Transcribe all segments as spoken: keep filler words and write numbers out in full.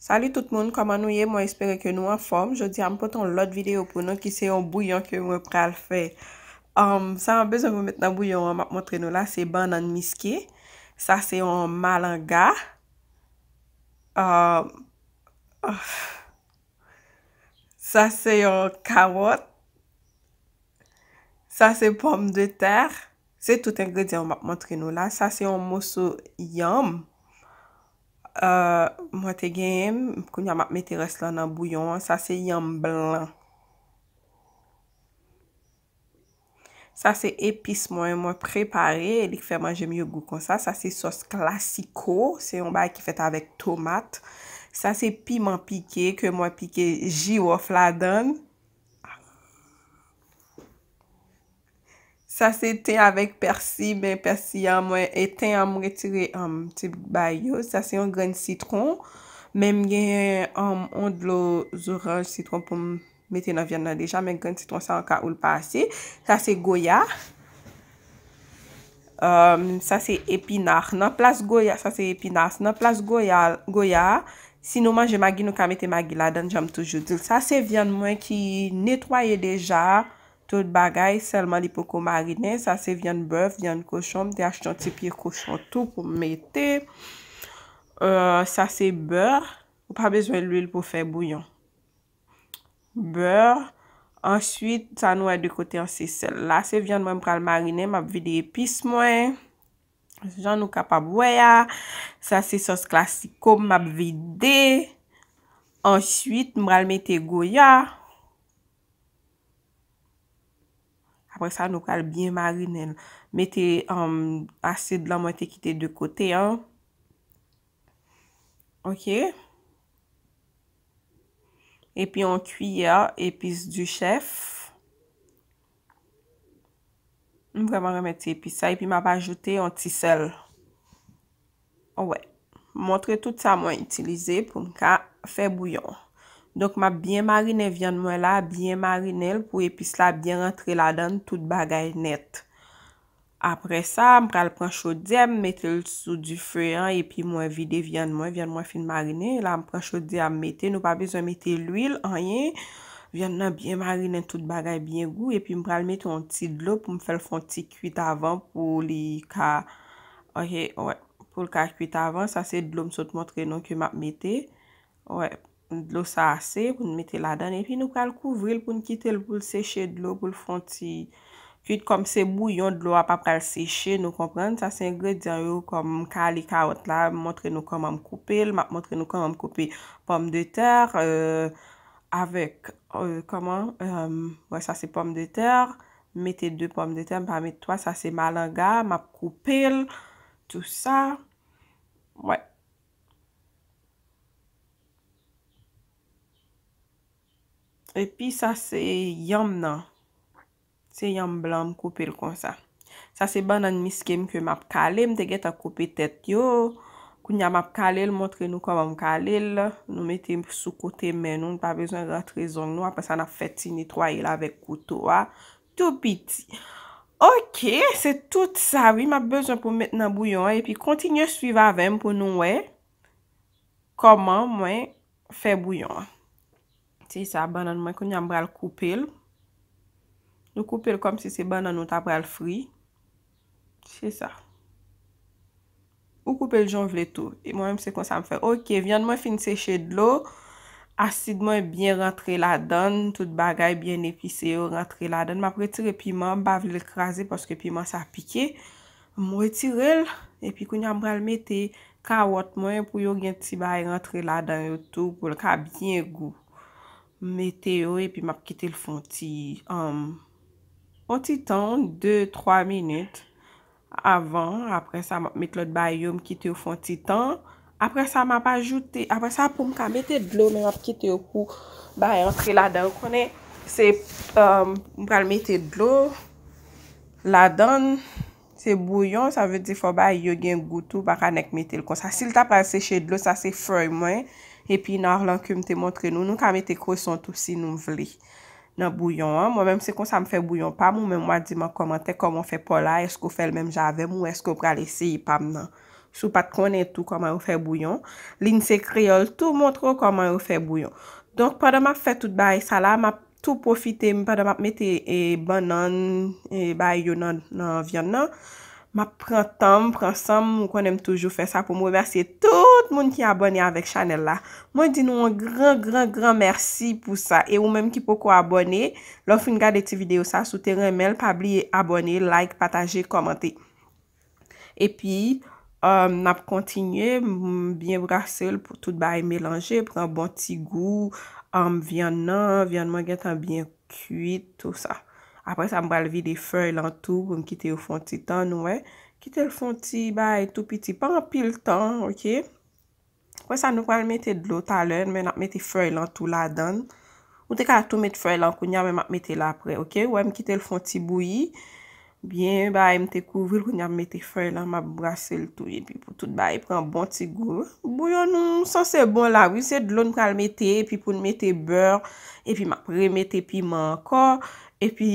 Salut tout moun, kòman nou ye? Mwen espere ke nou anfòm. Jodi a m pote yon lòt videyo pou nou ki se yon bouyon ke mwen pral fè. Um, sa mwen bezwen pou met nan bouyon an, m ap montre nou la, se bannann miske. Sa se yon malanga. Um, sa se yon kawòt. Sa se pòmdetè. Se tout engredyan yo m ap montre nou la. Sa se yon moso yanm. Euh, mwen te genyen, kounye a m ap mete rès lan nan bouyon an. Sa se yanm blan. Sa se epis mwen, mwen prepare, li k fè manje m yo gou konsa. Sa se sòs klasiko, se yon bagay ki fèt avèk tomat. Sa se piman pike, ke mwen pike jiwòf ladann. Sa se ten avèk pèsi, men pèsi an mwen, e ten an m retire, um, ti bay yo. Sa se yon grenn sitwon, men m genyen, um, yon dlo zoranj sitwon pou m mete nan vyann nan deja, men grenn sitwon sa an ka ou l pa ase. Sa se goya. Um, sa se epina. Nan plas goya, sa se epina. Nan plas goya, goya a, si nou manje magi, nou ka mete magi ladann, jan m toujou di l. Sa se vyann mwen ki netwaye deja, tout bagay, sèlman li poko marinen. Sa se vyann bèf, vyann kochon. M te achte yon ti pye kochon tou pou m mete. Euh, sa se bè. Ou pa bezwen lwil pou fè bouyon. Bè. Answit, sa nou wè de kote an se sèl. La se vyann mwen m pral marinen, m ap vide epis mwen. Jan nou kapab wè a, sa se sòs klasiko m ap vide. Answit, m pral mete goya. Apre sa, nou pral byen marinen l. Mete, um, asid lan mwen te kite de kote an. Ok. Epi yon kiyè epis di chèf. M vrèman renmen ti epis sa. Epi m ap ajoute yon ti sèl. Wè. Montre tout sa mwen itilize pou m ka fè bouyon. Donk, m ap byen marinen vyann mwen la, byen marinen l pou epis la byen rantre ladan l, tout bagay nèt. Apre sa, m pral pran chodyè, m mete l sou dife an, epi mwen vide vyann mwen. Vyann mwen fin marinen. La, m pran chodyè a, m mete. Nou pa bezwen mete lwil, anyen. Vyann nan byen marinen, tout bagay byen gou. Epi m pral mete yon ti dlo pou m fè l fè yon ti kwit avan pou li ka, ok, wè. Pou l ka kwit avan. Sa se dlo m sot montre nou ke m ap mete. Wè, dlo sa ase pou n mete ladan l. Epi nou pral kouvri l pou n kite l pou l seche dlo, pou l fè yon ti kwit. Kòm se bouyon, dlo a pa pral seche, nou konprann. Sa se engredyan yo, kòm m kale kawòt la, m montre nou kòman m koupe l, m ap montre nou kòman m koupe pòmdetè, euh, avèk, euh, kòman, euh, wè, sa se pòmdetè, m mete de pòmdetè, m pa met twa, sa se malanga, m ap koupe l, tou sa. Wè. Epi sa se yanm nan. Se yanm blan, m koupe l konsa. Sa se bannann miske m ke m ap kale, m te gentan koupe tèt yo. Kounye a m ap kale l, montre nou kòman m kale l. Nou mete sou kote men nou, nou pa bezwen rantre zong nou. Apre sa, n ap fè ti netwaye l avèk kouto a. Tou piti. Ok, se tout sa wi m ap bezwen pou m met nan bouyon an. Epi kontinye swiv avè m pou nou wè kòman mwen fè bouyon an. Se sa, bannann mwen, kounye a m pral koupe l. Nou koupe l kòmsi se bannann nou ta pral fri. Se sa. Ou koupe l jan w vle tou. E mwen menm se konsa m fè. Ok, vyann mwen fin seche dlo. Asid mwen byen rantre ladan l, tout bagay byen epise yo rantre ladan l. M ap retire piman, m pa vle l kraze paske piman sa pike. M retire l, epi kounye a m pral mete kawòt mwen pou yo gen ti bagay rantre ladan yo tou, pou l ka byen gou. M mete yo, epi m ap kite l fè yon ti, um, yon ti tan, de, twa minit avan. Apre sa, m ap met lòt bagay yo, m kite yo fè yon ti tan. Apre sa, m ap ajoute, apre sa, pou m ka mete dlo, men m ap kite yo pou bagay antre ladan. Ou konnen, se, um, m pral mete dlo ladan l. Se bouyon, sa vle di fò bagay yo gen gou tou, pa ka nèk mete l konsa. Si l ta pral seche dlo, sa se fèy mwen, epi nar lan ke m te montre nou. Nou ka mete kweson tou si nou vle nan bouyon an. Mwen menm se konsa m fè bouyon pa m, ou menm w a di m an kòmantè kòman w fè pa w la, èske w fè l menm jan avè m ou èske w pral eseye pa m nan. Si w pa t konnen tou kòman yo fè bouyon, Lindsay Kreyòl tou montre w kòman yo fè bouyon. Donk, pandan m ap fè tout bagay sa la, m ap tou pwofite, pandan m ap mete, e, bannann, e, bagay yo nan, nan vyann nan, m ap pran tan m, pran san m, ou konnen m toujou fè sa pou m remèsye tout moun ki abòne avèk chanèl la. Mwen di nou yon gran, gran, gran mèsi pou sa. E ou menm ki poko abòne, lè w fin gade ti videyo sa, si w te renmen l, pa bliye abòne, like, pataje, kòmante. Epi, um, n ap kontinye, m byen brase l pou tout bagay melanje, pran bon ti gou, um, vyann nan, vyann mwen gentan byen kwit, tou sa. Apre sa, m pral vide fèy lan tou pou m kite yo fè yon ti tan, nou wè. Kite l fè yon ti bagay tou piti, pa anpil tan, oke? Apre sa, nou pral mete dlo talè, men n ap mete fèy lan tou ladan l. Ou te ka tou met fèy lan kounye a, men m ap mete l apre, oke? Ou wè, m kite l fè yon ti bouyi. Byen, bagay, m te kouvri l, kounye a m mete fèy lan, m ap brase l tou, epi pou tout bagay pran bon ti gou. Bouyon nou sanse bon la, wi, se dlo n pral mete, epi pou n mete bè, epi m ap remete piman ankò, epi,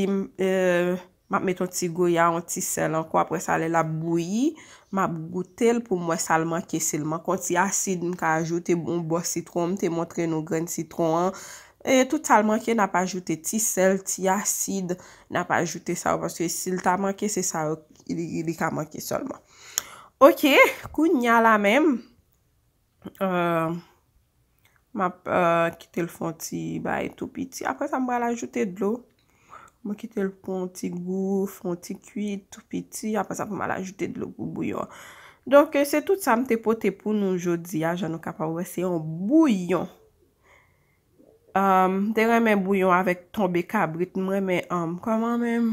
euh, m ap met yon ti goya, yon ti sèl ankò. Apre sa, lè l ap bouyi, m ap goute l pou m wè sa l manke. Si l manke yon ti asid, m ka ajoute yon bò sitwon. M te montre nou grenn sitwon an. E tout sa l manke, n ap ajoute ti sèl, ti asid. N ap ajoute sa yo, paske si l ta manke, se sa yo li, li ka manke sèlman. Oke, kounye a la menm, euh, m ap, euh, kite l fè yon ti bagay tou piti. Apre sa, m pral ajoute dlo. Mwen kite l pran yon ti gou, fè yon ti kwit tou piti. Apre sa, pou m al ajoute dlo pou bouyon an. Donk, se tout sa m te pote pou nou jodi a. Jan nou kapab wè, se yon bouyon. Um, m te renmen bouyon avèk tonbe kabrit. M renmen, um, kòman menm?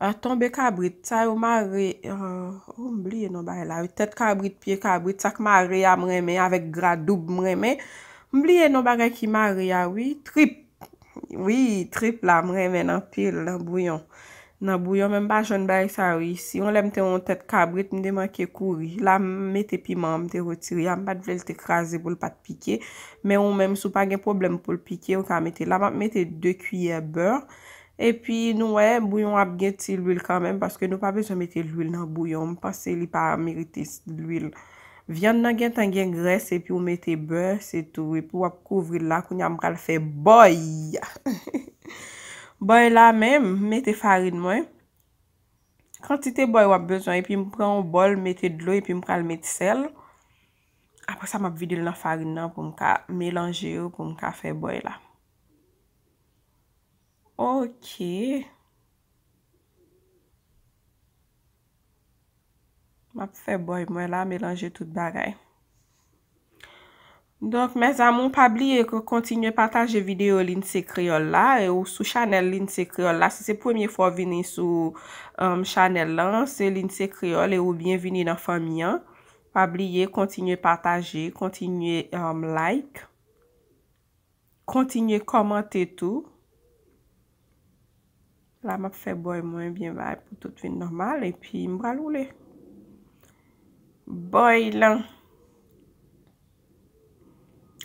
Ah, tonbe kabrit, sa yo mare, ah, oh, m bliye non bagay la, wi. Tèt kabrit, pye kabrit, sa k mare a, m renmen, avèk gra doub, m renmen. M bliye non bagay ki mare a, wi. Trip. Wi, trip la, m renmen l anpil nan bouyon. Nan bouyon, men m pa jwenn bagay sa yo isi. Yon lè m te yon tèt kabrit, m te manke kouri. La, m mete piman an, m te retire a, m pa t vle l te kraze pou l pa t pike. Men ou menm, si w pa gen pwoblèm pou l pike, ou ka mete. La, m ap mete de kiyè bè. Epi nou wè, bouyon ap gen ti lwil kanmenm, paske nou pa bezwen mete lwil nan bouyon. M panse li pa merite s-, lwil. Vyann nan gentan gen grès, epi ou mete bè, se tou. Epi w ap kouvri l la, kounye a m pral fè bòy. Bòy la menm, m mete farin mwen. Kantite bòy w ap bezwen, epi m pran yon bòl, mete dlo, epi m pral met sèl. Apre sa, m ap vide l nan farin nan pou m ka melanje yo, pou m ka fè bòy la. Ok. M ap fè bòy mwen la, melanje tout bagay. Donk, mes amours, pa bliye ke kontinye pataje videyo Lindsay Kreyòl la, e ou sou chanèl Lindsay Kreyòl la. Si se premye fwa w vini sou, um, chanèl lan, se Lindsay Kreyòl e ou byenvini nan fanmi an. Pa bliye kontinye pataje, kontinye, um, like. Kontinye kòmante tou. La, m ap fè bòy mwen byen bay pou tout vin nòmal, epi m pral woule bòy lan.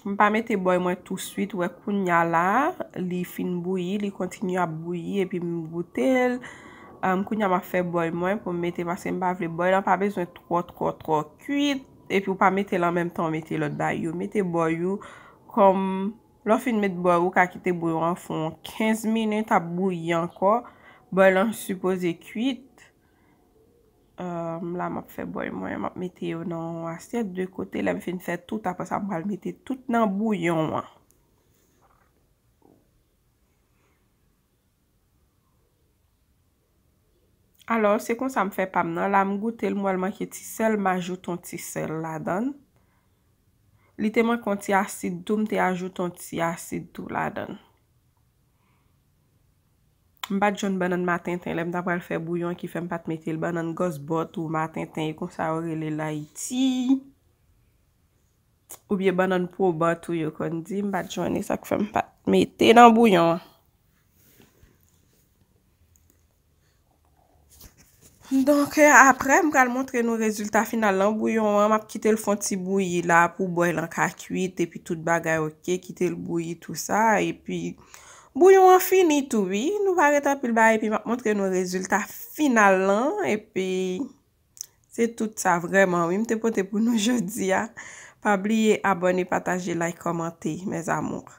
M pa mete bòy mwen touswit, wè kounya la, li fin bouyi, li kontinye ap bouyi, epi m goute l. Ann, kounya m ap fè bòy mwen pou m mete, paske m pa vle bòy lan pa bezwen twò, twò, twò kwit, epi w pa mete l an menm tan w mete lòt bagay yo. Mete bòy ou kòm Lè w fin met bòy, ou ka kite bouyon an fè yon kenz minit ap bouyi ankò. Bòy lan sipoze kwit. Ann, la, m ap fè bòy mwen, m ap mete yo nan yon asyèt de kote. Lè m fin fè tout, apre sa, m pral mete tout nan bouyon an. Alò, se konsa m fè pa m nan. La, m goute l, m wè l manke ti sèl, m ajoute yon ti sèl ladan l. Li te manke yon ti asid tou, m te ajoute yon ti asid tou ladan l. M pa t jwenn bannann matenten lè m ta pral fè bouyon, ki fè m pa t mete l. Bannann gòsbòt ou matenten, e konsa yo rele l Ayiti. Oubyen bannann pwoban tou yo konn di, m pa t jwenn, e sa k fè m pa t mete nan bouyon an. Donk, apre, m pral montre nou rezilta final lan bouyon an. M ap kite l fè yon ti bouyi la pou bòy lan ka kwit, epi tout bagay oke, kite l bouyi tou sa, epi bouyon an fini tou, wi. Nou pa ret anpil bagay, epi m ap montre nou rezilta final lan, epi Se tout sa vrèman, wi, m te pote pou nou jodi a. Pa bliye abòne, pataje, like, kòmante, mes amours.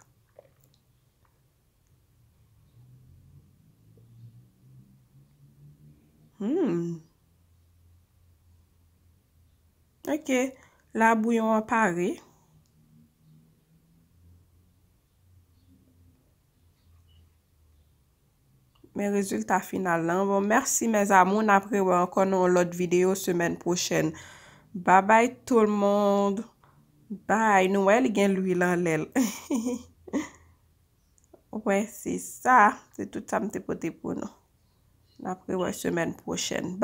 Hmm. Ok, la bouyon an pare. Men rezilta final lan. Bon, mèsi, mes amours. N ap rewè ankò nan yon lòt videyo semèn pwochèn. Babay tout le monde. Bay, nou wè li gen lwil anlè l. Wè, se sa. Se tout sa m te pote pou nou. N ap rewè semèn pwochèn.